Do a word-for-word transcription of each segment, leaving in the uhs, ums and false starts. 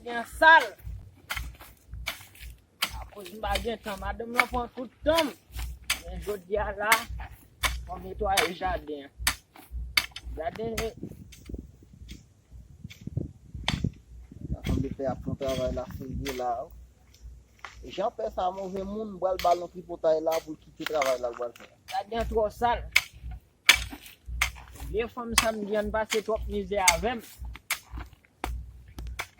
Jaden an sal. Akoz m pa gen tan, madanm lan pran tout tan m. Men jodi a la, fò m netwaye jaden an. Jaden, e, sa sanble pè ap fè yon travay la serye la, wi. E jan pè sa move moun, m pral ba l yon tripotay la pou l kite travay la l pral fè a. Jaden an twò sal. Vye fanm sa m di an pase twòp mizè avè m.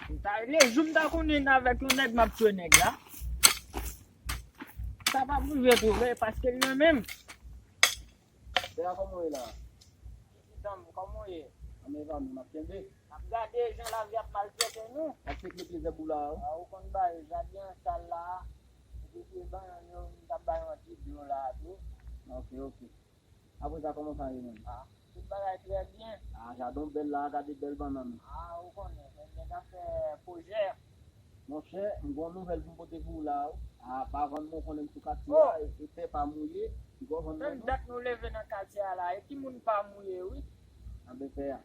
M ta, le jou m ta konnen avèk yon nèg m ap tchwe nèg la. Sa p ap rive tou vre, paske l renmen m. Pè a, kòman w ye la? Pitit an m, kòman w ye? Ann eva nou, n ap kenbe. N ap gade jan lavi ap maltrete nou. N ap fèk met lizè pou la, wi. A, ou konn bagay, jaden an sal la. Epi se bannan yo, m t ap bay yon ti dlo la tou. Ok, ok. Apre sa, kòman sa ye menm? A, tout bagay trè byen. A, jaden w bèl la, gade bèl bannann. A, ou konnen, men nèg ap fè pwojè. Monchè, m gen yon nouvèl pou m pote pou ou la, wi. A, pa vann non, konnen m sou katye a, e, e tè pa mouye, m gen yon vann non. Tann dat nou leve nan katye a la, e ki moun pa mouye, wi. Anben pè a,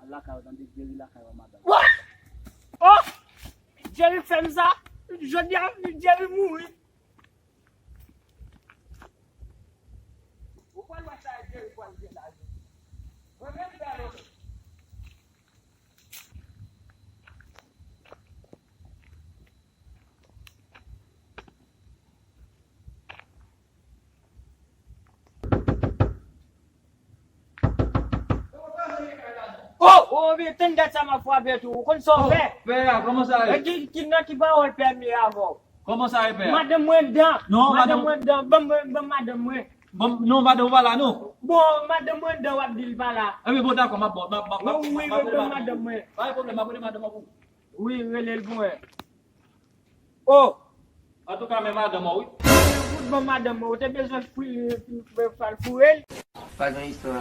al lakay ou, tande, Jerry lakay ou, madanm. What? Oh! Jerry fè m sa, jodi a, Jerry mouri. Ou pral wè sa Jerry pral gen la. Mwen menm pè a. Oh! Oh, men tann dat sa m ap frape tou. Ou konn sa w fè? Pè a, kòman sa ye? E ki, ki nan ki pawòl pè m ye avè w? Kòman sa ye, pè a? Madanm mwen anndan. Non, madanm mwen anndan. Ban m, ban m madanm mwen. Bon, non, madanm ou pa la, non. Bon, madanm mwen anndan, w ap di l pa la. Enben, bon, dakò, m ap, m ap, m ap, m ap, wi, wi, ban m madanm mwen. Pa gen pwoblèm, m ap rele madanm mwen pou ou. Wi, rele l pou mwen. Oh! Antouka, men madanm ou, wi. Fout ban madanm mwen, ou te bezwen fou-, fou-, fou-, foure l. Pa gen istwa.